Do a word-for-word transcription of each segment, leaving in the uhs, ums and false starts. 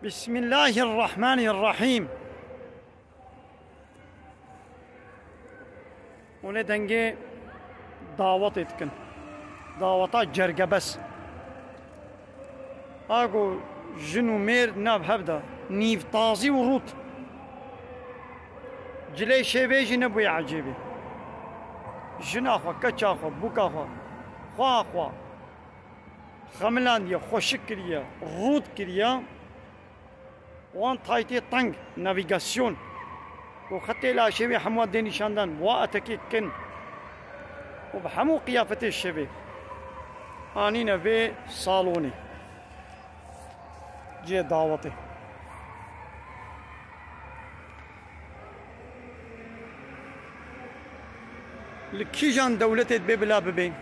Bismillahirrahmanirrahîm. Hûn ê dengê dawetê dikin. Daweta cergebes. A ku jin û mêr nav hev de, nîvtazî û rût. Cilê şêvê jî nebûye ecêbê. Jina xwe, keça xwe, bûka xwe, xweha xwe xemilandiye, xweşik kiriye, rût kiriye. Wan taytê teng, navîgasyon û xetê laşê wê hemû tên nîşandan, wa etekê kin û bi hemû qiyafetê şevê anîne vê salonê, cihê dawetê. Li kîjan dewletê dibê bila bibê?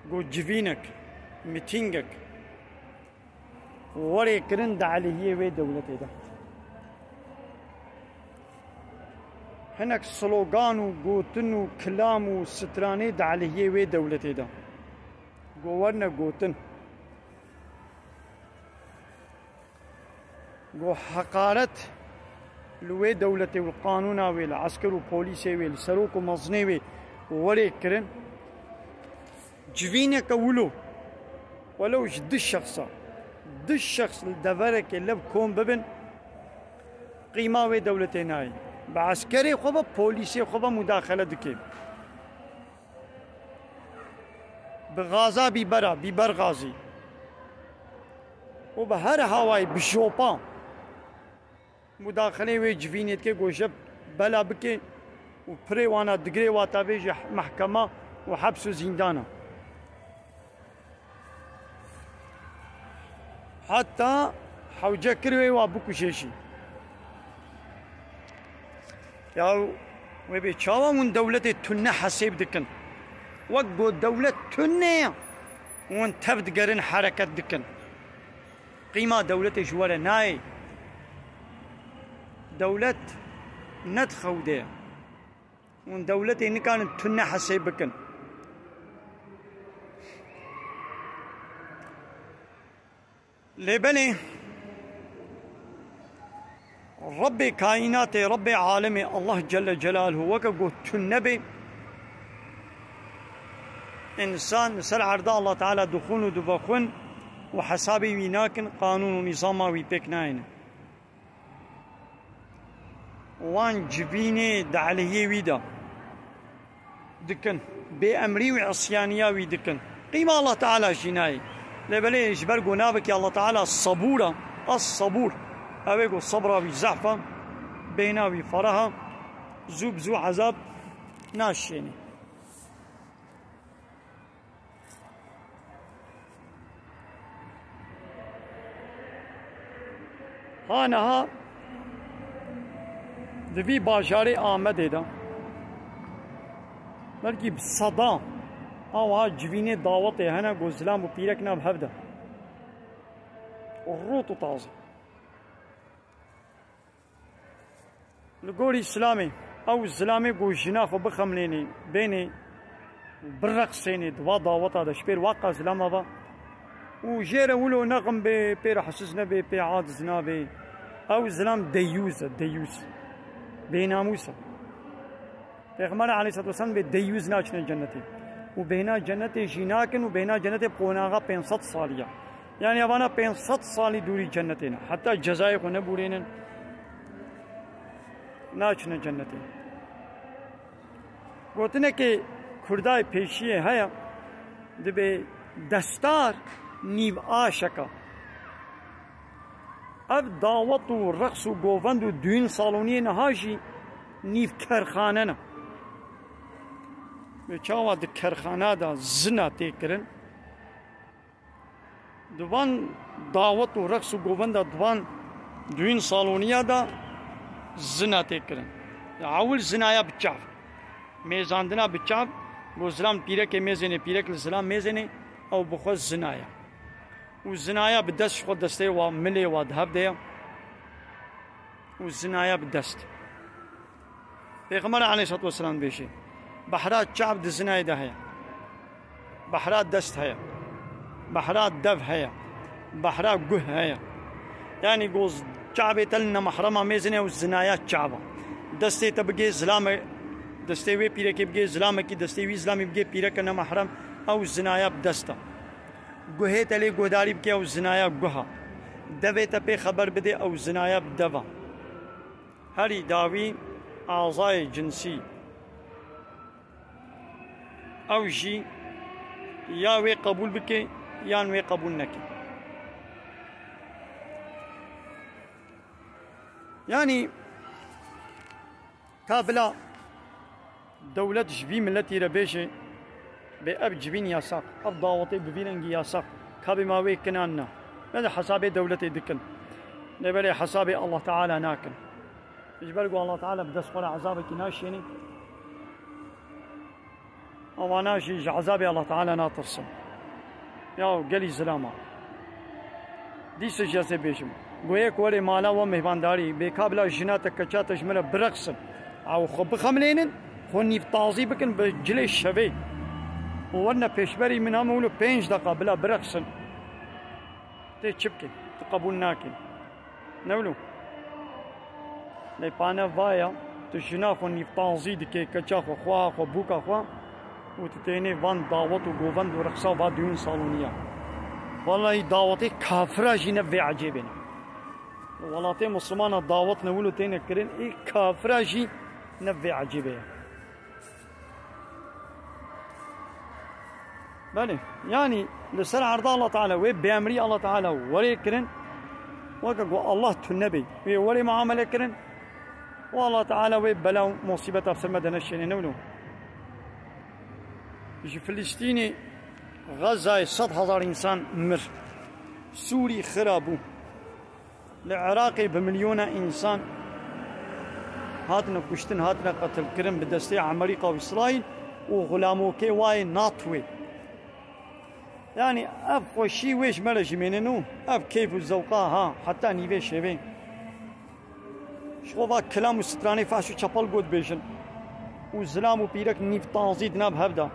Ku civînek, mitîngek were kirin di aleyhiyê wê dewletê de. Hinek slogan û gotin û kilam û stranê di aleyhiyê wê dewletê de. Ku werne gotin. Ku heqaret li wê dewletê û li qanûna wê, li esker û polîsê wê, li serok û mezinê wê were kirin. Civîneke wilo, welew ji du şexsa, du şexs li deverekê lev kom bibin, qîma wê dewletê nayê. Bi eskerê xwe ve, polîsê xwe ve mudaxele dike. Bi gaza bîbera, bîber gazî û bi her hawayê, bi jopa. Mudaxilê wê civînê dike, ku ji bela bike û pirê wana digirê, wata vê jî mehkema û heps û zîndana. Heta hewce kir wê wa bikuje jî. Ya wê bê çawa hûn dewletê tune hesêb dikin? Wek ku dewlet tune ye, hûn tev digerin, hereket dikin. Qîma dewletê ji we re nayê. Dewlet ne di xew de ye. Hûn dewletê nikarin tune hesê bikin. Lê belê Rebbê kaînatê, Rebbê alemê Allah Celle Celaluhu weke got tune bê, însan li ser erda Allah Teala dixwin û divexwin û hesabê wî nakin, qanûn û nîzama wî pêk nayêne. Wan civînê di aleyhiyê wî de dikin, bêemrî û îsyaniya wî dikin. Qîma Allah Teala jî nayê. Lê belê ji ber ku navekî Allah Teala Sebûr e, Es-Sebûr, ew ê ku sebra wî zehf e, bêhna wî fereh e, zû bi zû ezab naşênê. Ha niha di vî bajarê Amedê de belkî bi sedan a wiha civînê dawetê hene ku zilam û pîrek nav hev de rût û tazî. Li gorî Îslamê, ew zilamê ku jina xwe bixemlênê, bênê, bireqsênê di va daweta de, ji pêr wa qas zilama va. Û jê re wilo nexim bê, pê rahatsiz nebê, pê aciz nabê. Ew zilam deyûz e, deyûz. Bênamûs e. Pêxember aleyhisselatu vesselam bê deyûz naçine cennetê. Û bêhna cennetê jî nakin û bêhna cennetê qonaxa pênc sed salî ya. Yani evana pênc sed salî dûrî cennetê ne. Heta cezayê xwe nebûrênin, naçine cennetê. Gotinekê Kurdayê pêşiyê heye, dibê destar nîv aşeka. Ev dawet û reqs û govend û düğün saloniyê niha jî nîv kerxane ne. Wê çawa di kerxana de zina tê kirin? Di van dawet û reqs û govenda, di van düğün saloniya de zina tê kirin. Ya ewil zinaya bi çav. Mêzandina bi çav, ku zilam pîrekê mêzênê, pîrek li zilam mêzênê, ew bi xwe zina ye. Û zinaya bi dest, ji xwe destê wa, milê wa di hev de ye. Û zinaya bi dest. Pêxember aleyhisselatu vesselam dibêje, behra çav di zinayê de heye. Behra dest heye. Behra dev heye. Behra guh heye. Yanî go z-, çavê te li nemahrema mêzin e û zinaya çava. Destê te bigê zilame, destê wê pîrekê bigê zilamekî, destê wî zilamî bigê pîreke nemahrem, ew zinaya bi dest e. Guhê te lê guhdarî bike, ew zinaya guh e. Devê te pê xeber bidê, ew zinaya bi dev e. Herî dawî azayê cinsî. Ew jî ya wê qebûl bike, yan wê qebûl neke. Yanî, ka bila dewlet ji vî miletî re bêje, bê ev civîn yasax, ev dawetê bi vî rengî yasax, ka bê ma wê kinan na. Me de hesabê dewletê dikin. Lê belê hesabê Allah Teala nakin. Ji ber ku Allah Teala bi dest xwe re ezabekî naşênî, ewana jî ji ezabê Allah Teala natirsin. Ya gelî zilama. Dîsa jî ez ê bêjim. Goyê ku werê mala we mêhvandarî, bê ka bila jina te keça te ji min re bireqsin. Ew xwe bixemlênin, xwe nîvtazî bikin bi cilê şevê. Û werine pêşberî min hema wilo pênc deqa bila bireqsin. Tê çi bikî? Tu qebûl nakî. Ne wilo? Lê pane vaya, tu jina xwe nîvtazî dikê, keça xwe, xweha xwe, bûka xwe û tu tênê van dawet û govend û reqsa va duyûn saloniya. Wellahî dawetê kafira jî ne vê ecêbê ne. Welatê Muslimana dawet ne wilo têne kirin, ê kafira jî ne vê ecêbê ye. Belê, yanî li ser erda Allah Teala wê bêemrî Allah Teala werê kirin, weke ku Allah tune bê, wê werê muamele kirin, û Allah Teala wê bela û musîbeta ser me de neşêne, ne wilo? Ji Filistînê Xezayê sed hezar însan mir. Sûrî xira bû. Li Iraqê bi milyona însan hatine kuştin, hatine qetilkirin bi destê Amerîka û Îsraîl û xulamokê wayê NATOyê. Yanî ev xweşî wê ji me re jî mêne nû, ev keyf û zewqa ha heta nîvê şevê. Ji xwe va kilam û stranê fahş û çepel got bêjin û zilam û pîrek nîv tanzî di nav hev de.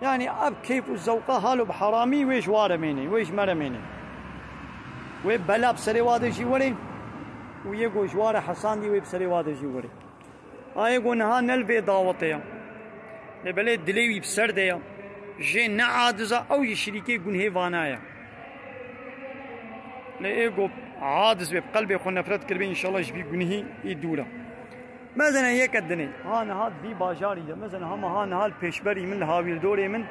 Yanî ev keyf û zewqa halo bi heramî wê ji wa re mêne, wê ji me re mêne. Wê bela bi serê wa de jî were û yê ku ji wa re hesandî wê bi serê wa de jî were. Ayê ku niha ne li vê dawetê ye. Lê belê dilê wî bi ser de ye. Jê ne adiz e, ew jî şirîkê gunhê vana ye. Lê ê ku adiz be, bi qelbê xwe nefret kiribê, înşallah ji vî gunhî î dûr e. Mezene yeke dinê, ha niha di vî bajarî de, mezene hema ha niha li pêşberî min, li hawîrdorê min,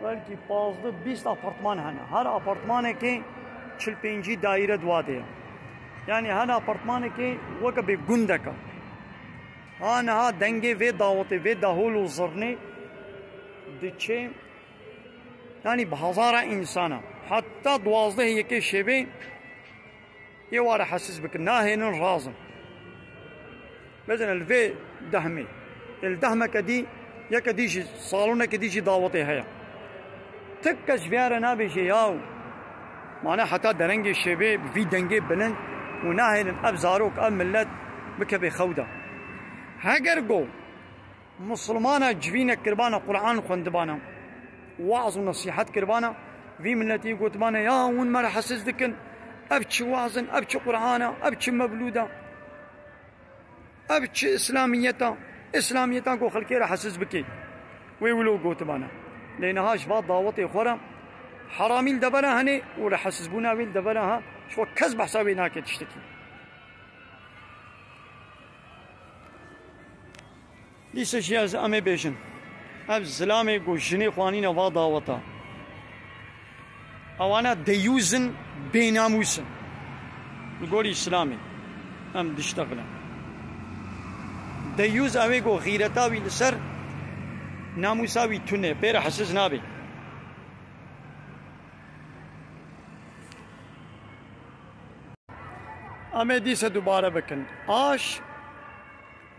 belkî pazdeh bîst apartman hene. Her apartmanekê çil pêncî daîre di wa de ye. Yanî her apartmanekê weke bê gundek e. Ha niha dengê vê dawetê, vê dahol û zirnê diçe, yanî bi hezara însan e. Heta duwazdeh yekê şevê Ê ware hesiz bikin, nahênin razin. Bezene li vê dehmê. Ê li dehmeke dî, yeke dî jî, saloneke dî jî dawetê heye. Ti kes ji vê re nabêje yaw. Mane heta derengê şevê bi vî dengê bilind û nahênin ev zarok, ev millet bikeve xew de. Heger go Musulmana civînek kiribana, Quran xwendibana, waz û nesîhet kiribana, vî miletî gotibana, ya hûn me re hesiz dikin, ev çi waz in, ev çi Quran e, ev çi mevlûd e, ev çi Îslamiyet e, Îslamiyeta ku xelkê re hesiz bike. Wê wilo gotibana. Lê niha ji va dawetê xwe re heramî li devera hene û rehesizbûna wê li devera ha, ji xwe kes behsa wê nake tiştekî. Dîsa jî ez em ê bêjin, ev zilamê ku jinê xwe anîne va daweta, ewana deyûz in, bênamûs in. Li gorî Îslamê em diştexilin. Deyûz ew ê ku xîreta wî li ser namûsa wî tune, pê re hesiz nabe. Em ê dîse dubare bikin. Aş,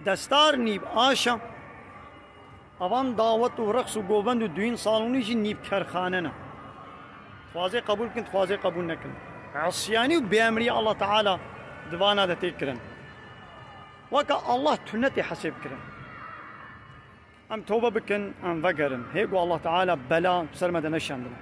destar nîv aş e. Evan dawet û reqs û govend û duyîn salonî jî nîv kerxane ne. Dixwazê qebûl bikin, dixwazê qebûl nekin. Îsyanî û bêemrî Allah Teala di vana de tê kirin. Weke Allah tune tê hesêb kirin. Em tewbe bikin, em vegerin. Hê ku Allah Teala bela ser me de neşandin.